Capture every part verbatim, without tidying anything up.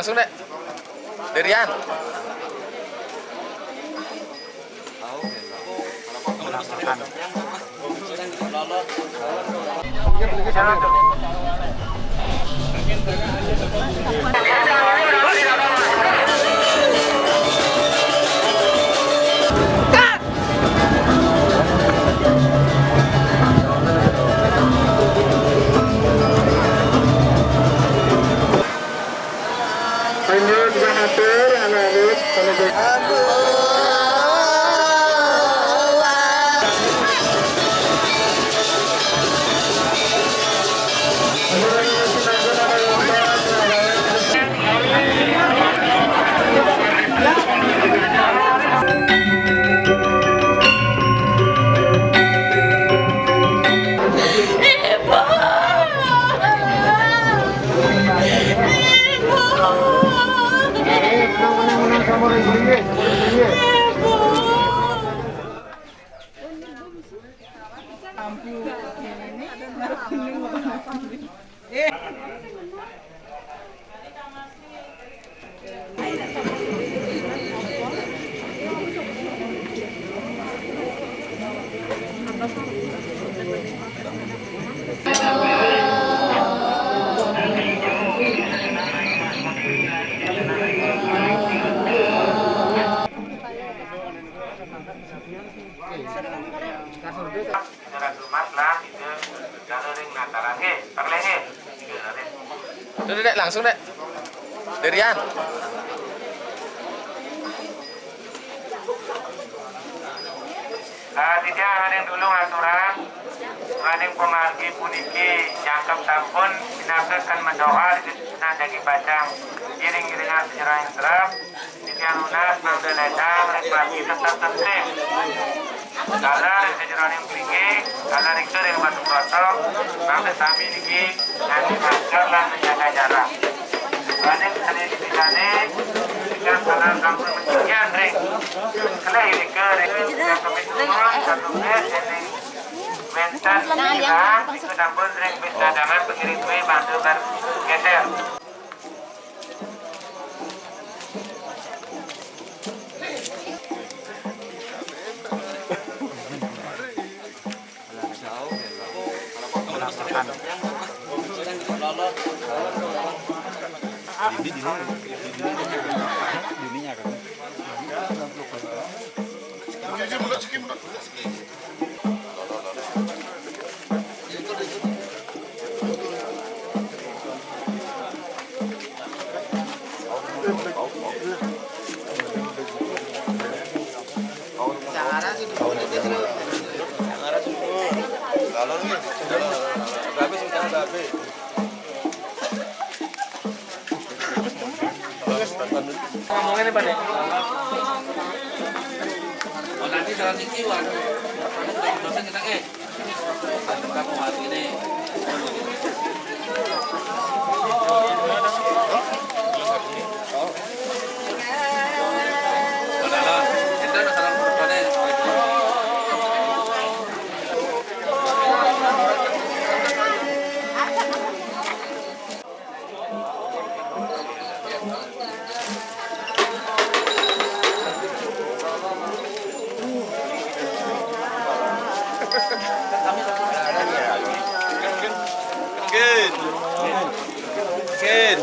Langsung, Dek. Dirian. Lanjut, gua ngatur, anak-anak, kalau gitu. Secara rumah lah itu kalau ring nataran, eh, parleh, eh. Udah, Dek, langsung, Dek. Dirian. Ah, tidak ada yang dulu aturan. Maning pamargi puniki jangkep sampun pinados kan mendoa di sana jagi pacang. Iring-iringan sejarah yang terap. Titiang nunas mangda ledang ring margi tetep tertib. Taler ring sajeroning mriki, taler ring batu klothok, mangda sami niki ngangge masker lan menjaga jarak. Baning sane dipitane, titiang taler sampun mencintian ring kelih irika ring satu meter, satu meter, dening wenten kirang, niku sampun ring wis dadangan pengiring duwe bantu bar geser. Ngomongin apa nih? Oh, nanti salah siki, Wan. Dosen kita, eh. Kamu hati ini. Saudara, kita ada salam berapa nih? Ken. Ken.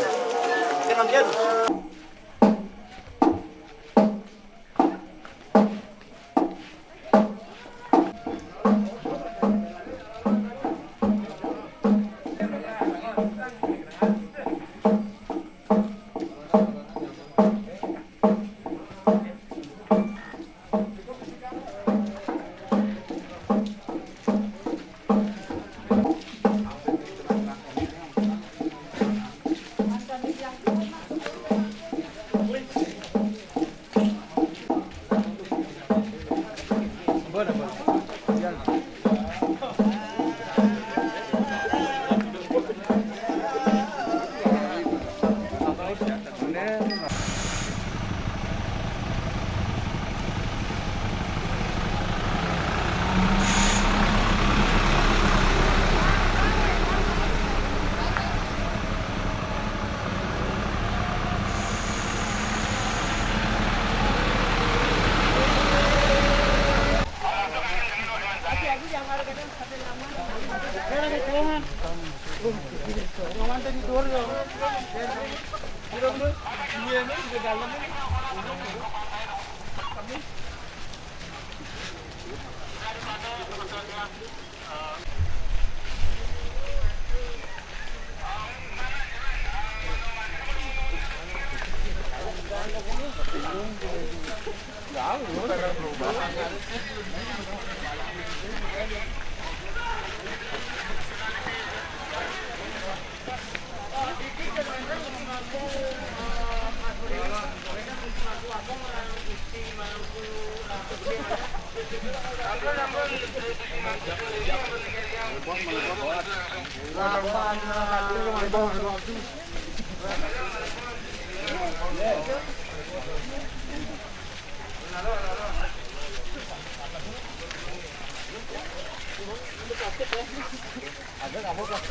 Ada kamu, Pak.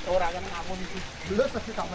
Orang kan kamu itu. Belum, tapi kamu.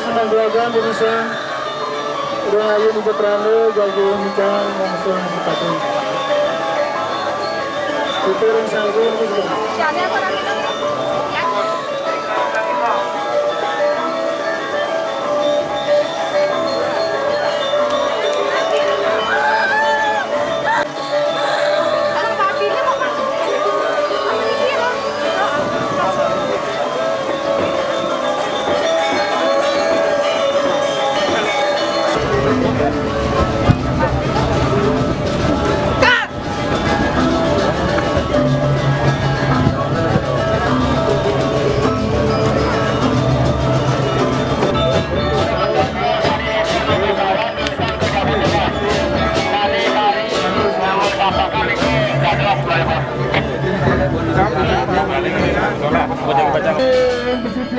Senang belajar di Indonesia. Udah ayo di Putrane, jago nikah, langsung di Patung. Itu orang sanggup, gitu.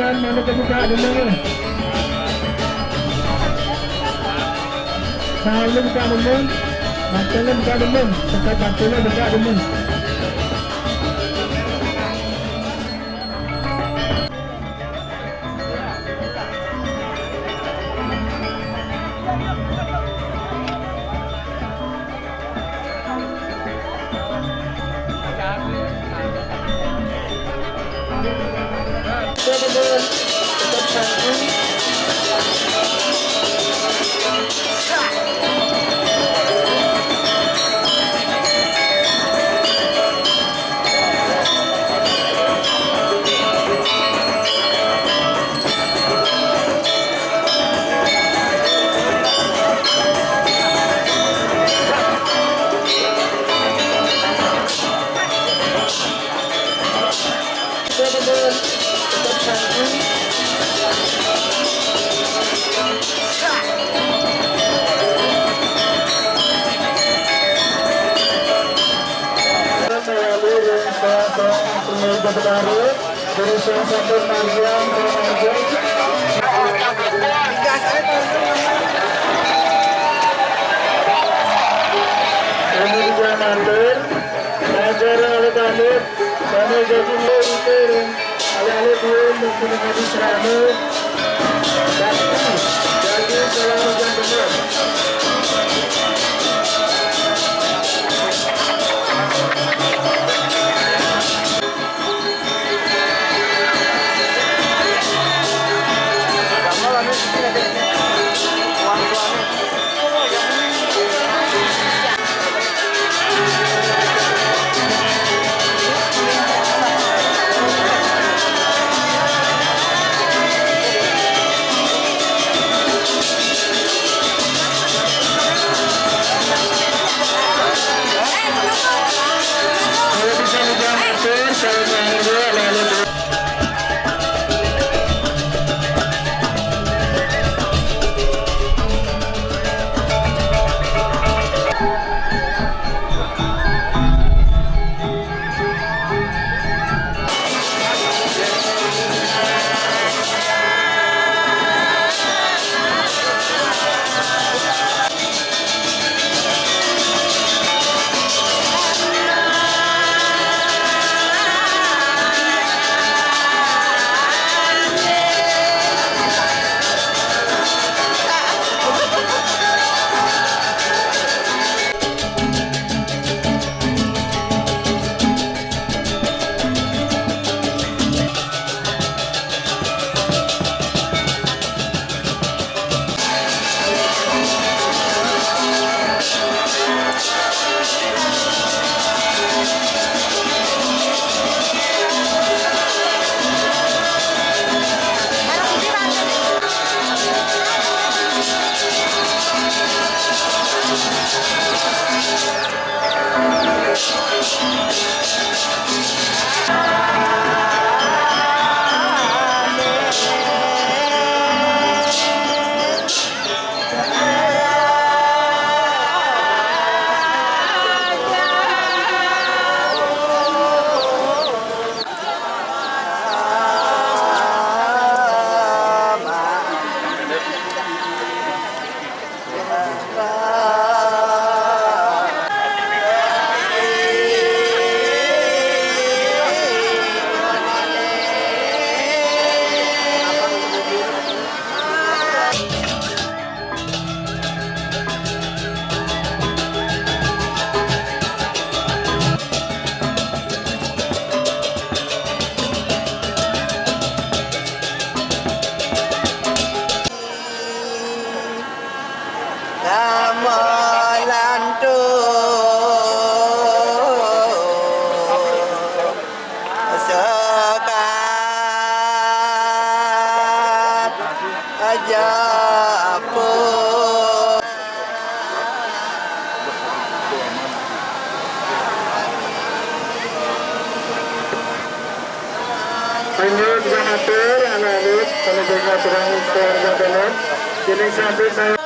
Persiapan mana kebuka dulu. Sahur buka dulu. Batal buka dulu. Tekat batal buka dulu. Ini juga mantul. Acara oleh Kanit, kami jadi mengiring alih-alih duit untuk menengah di Serame. Jadi, jadi selamat bertemu. Ya ampun. Panggih juga matur, anak-anak, panjenengan sedang keluarga dalam. Dening sampun saya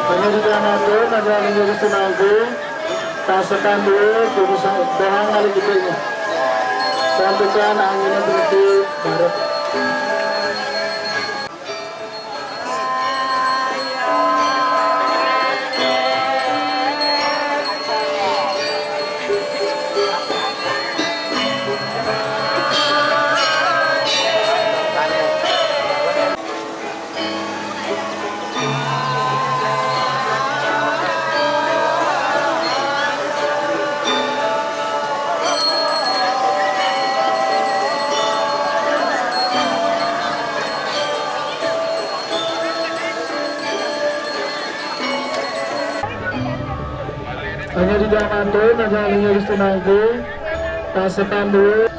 Panjenengan atur, panjenengan atur, Pasekan dulu, guru sa-, doang kali gitu ya. Santukan angin berhenti, bareng. Hanya di Damato, naga linya Wisnu Nangku, Pasekan dulu.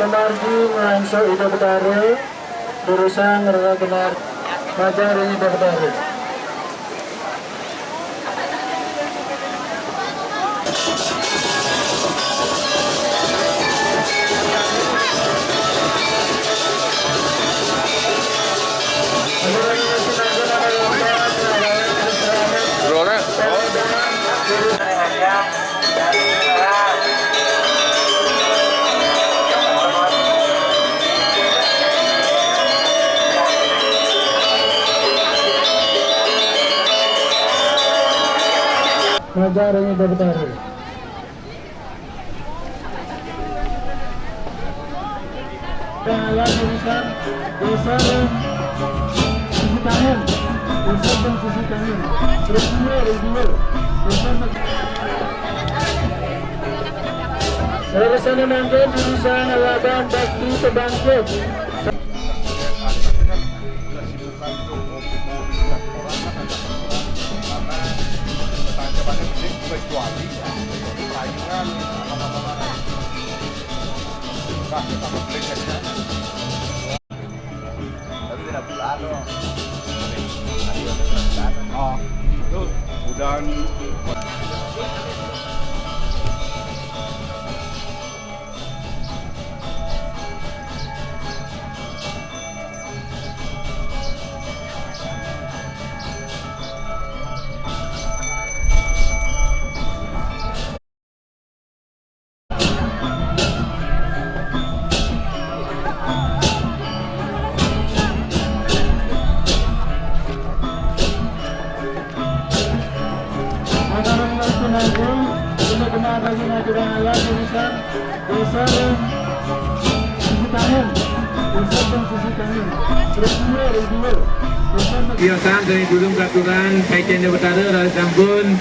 Margi Mangso Ida Betara, durusang rara gelar Majang Ring Ida Betara. Roll, eh? Roll. Majang Ring Ida Betara. Jalan jurusan geser sisi kanan, geser dan sisi kanan. Terus dua, terus dua. Geser dan Saya sana nanggung jurusan Alaban Bakti Pembangkit. Karena tetangga banyak kecuali perayungan, apa-apa. Nah, kita beli jadinya. Tapi tidak bulan loh. Oh, itu udah. Sekarang lagi nanti, ini kena bagi natural alam, tulisan dasar sisi kanan, dasar dan sisi kanan. Terus dua, dari dua. Dasar dan Biasa dari gulung katuran, saya cendera utara, rasa sampun.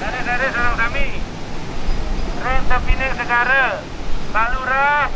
Dari, dari sareng sami. Ring tepining segara, Pak Lurah.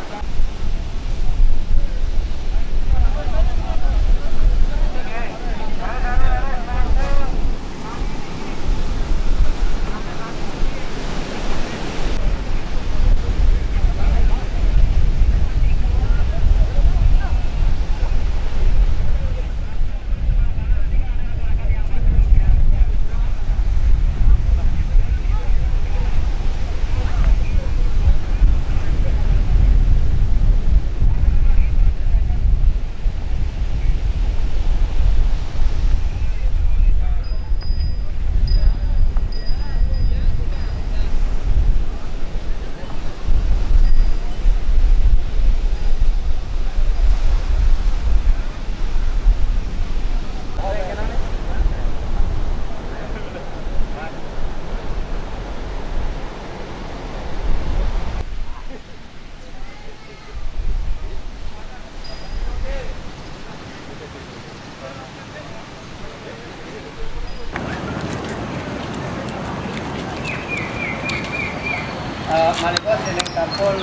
Eh, malih sering sampun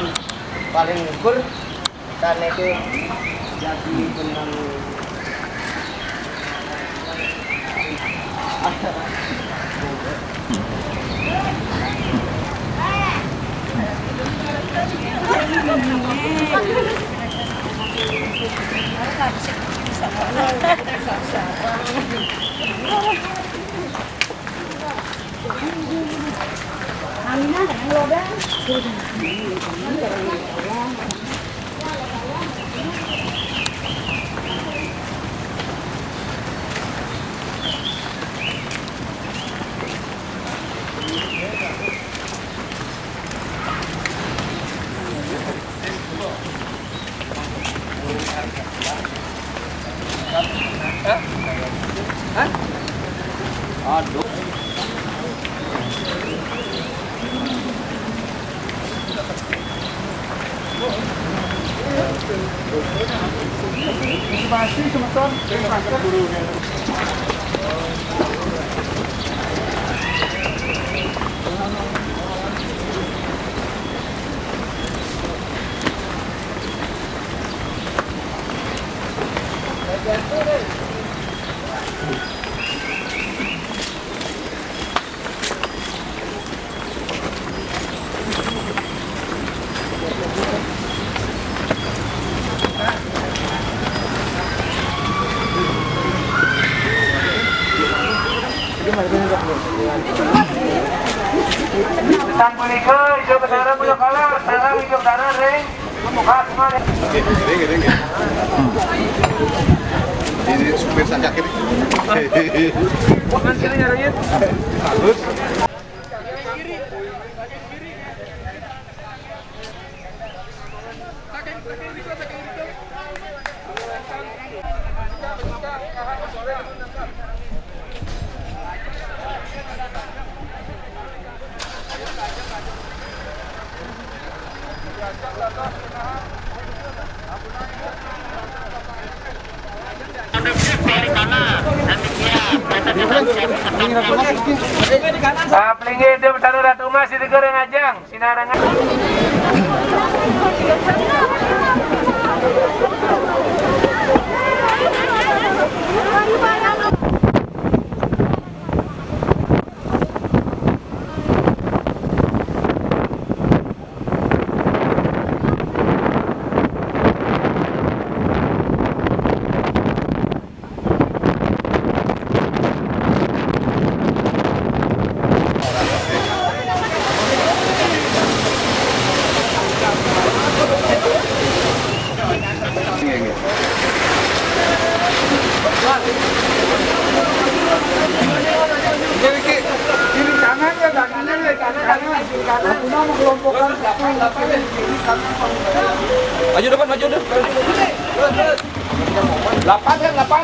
paling lugur, sané ke jadi benang. Hah? Hah? Aduh. Masih semeton, saya berangkat dulu. Sang punika, ijo betara punya kalah, sarang ijo betara ring. Muka semua deh. Oke, gini, gini, gini. Ini supir saya kiri. Wah, kan sini nyariin. Bagus. Nah, pelinggih itu, Betara Ratu Mas, di negara ngajeng. Sinarangan. Maju depan, maju depan. Delapan kan, delapan.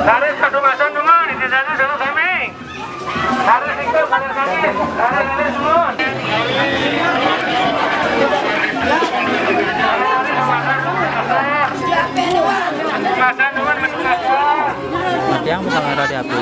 Tarik satu pasang dulu, di satu satu kami. Tarik itu, tarik kaki, tarik, tarik semua. Pasang dulu, masuk pasang. Nanti yang bisa nggak ada di api.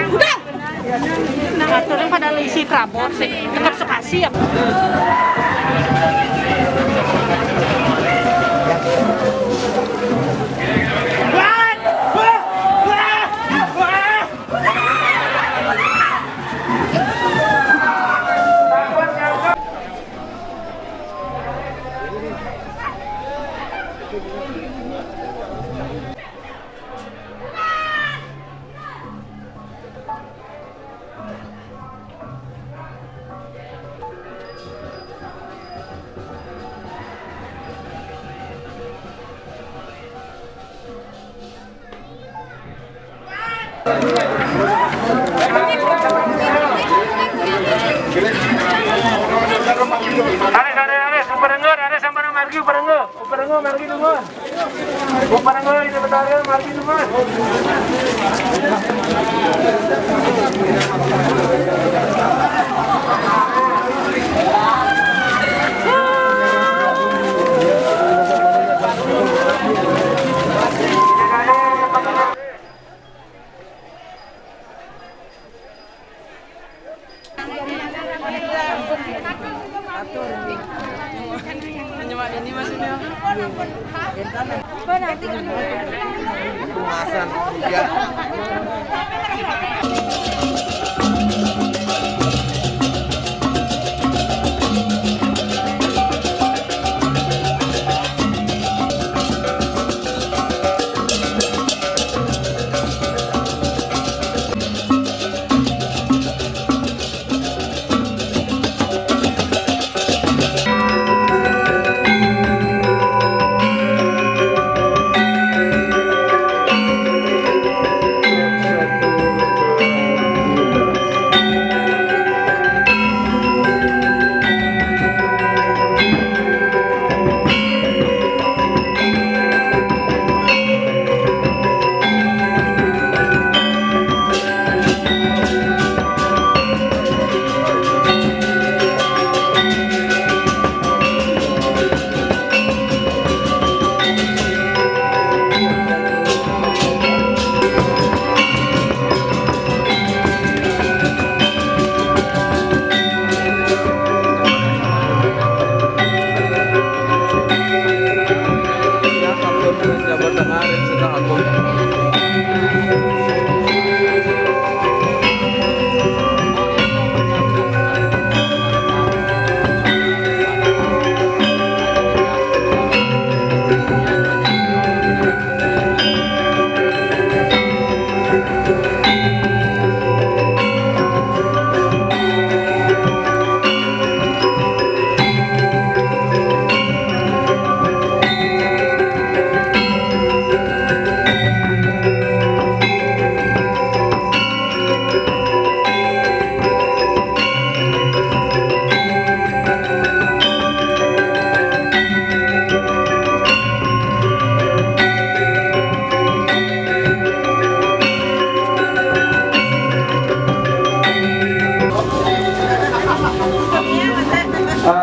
Udah. Nah, aturnya pada isi trabot sih, tetap sekasi ya. Alis, alis, alis, Uperenggo, alis sampai margi Uperenggo. Uperenggo margi dungun. Uperenggo ini betara margi dungun. Atur. Hanya ini maksudnya. Pembahasan, ya.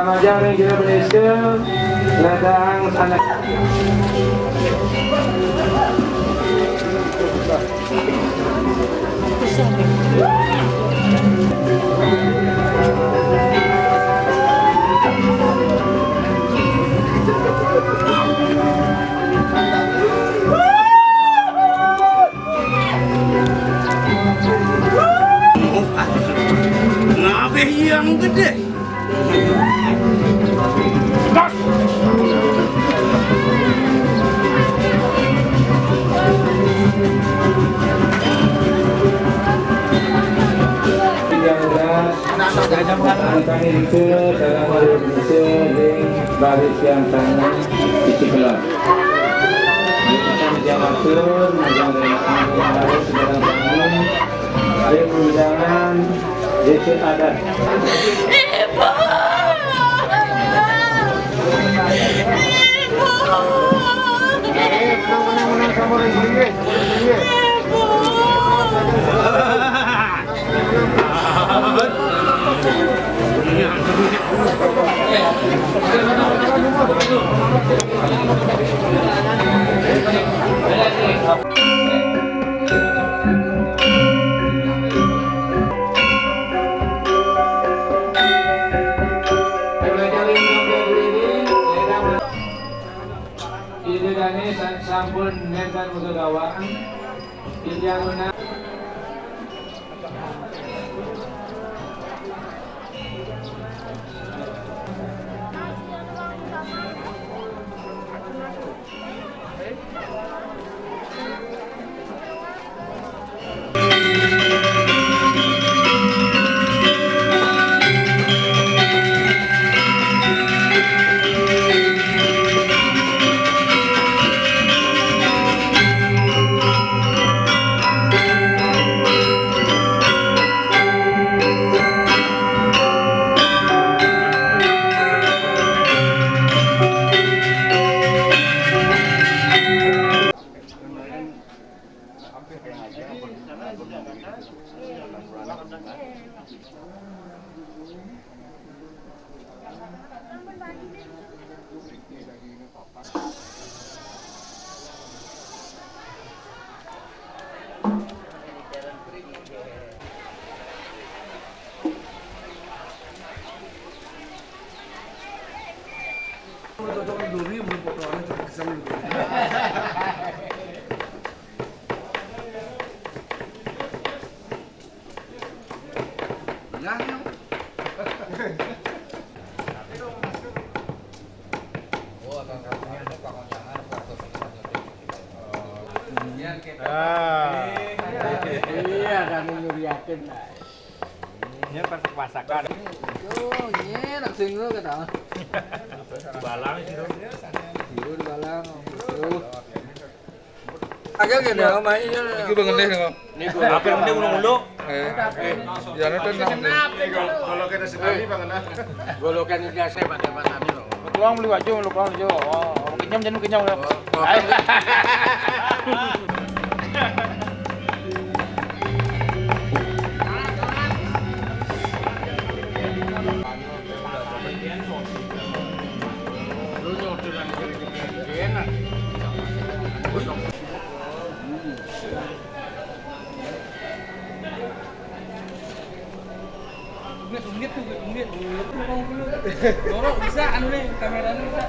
Majang ring jero Malaysia, ladang sanak. Ngabih yang gede. Yang jelas, kami itu dalam Indonesia di balik siang tangan Istiqlal. Di jam atur, jam dari sekarang kami, di undangan Desa Adat. Ibu! Ibu! Ida dane sa-, sampun nenten muda gawang. Titiang menawi Ah. Iya, kami nyuriatin, nah. Ini pas masakan. Tuh, iya, langsung lu kata. Balang sih, tuh. Iya, di balang. Tuh. Agak gini, sama iya. Iki pengendih kok. Niku apa yang penting uluk-uluk? Eh. Ya, nonton nang. Kalau kita sekali, Bang, nah. Golokan ini biasa, Pak, Pak, ini loh. Ketuang beli baju, lu keluang baju. Oh, kenyam, jangan kenyam, ya. Oh, oh. Ayo. Enak. Unggit, unggit tuh, unggit. Dorong bisa, anu nih, kameranya bisa.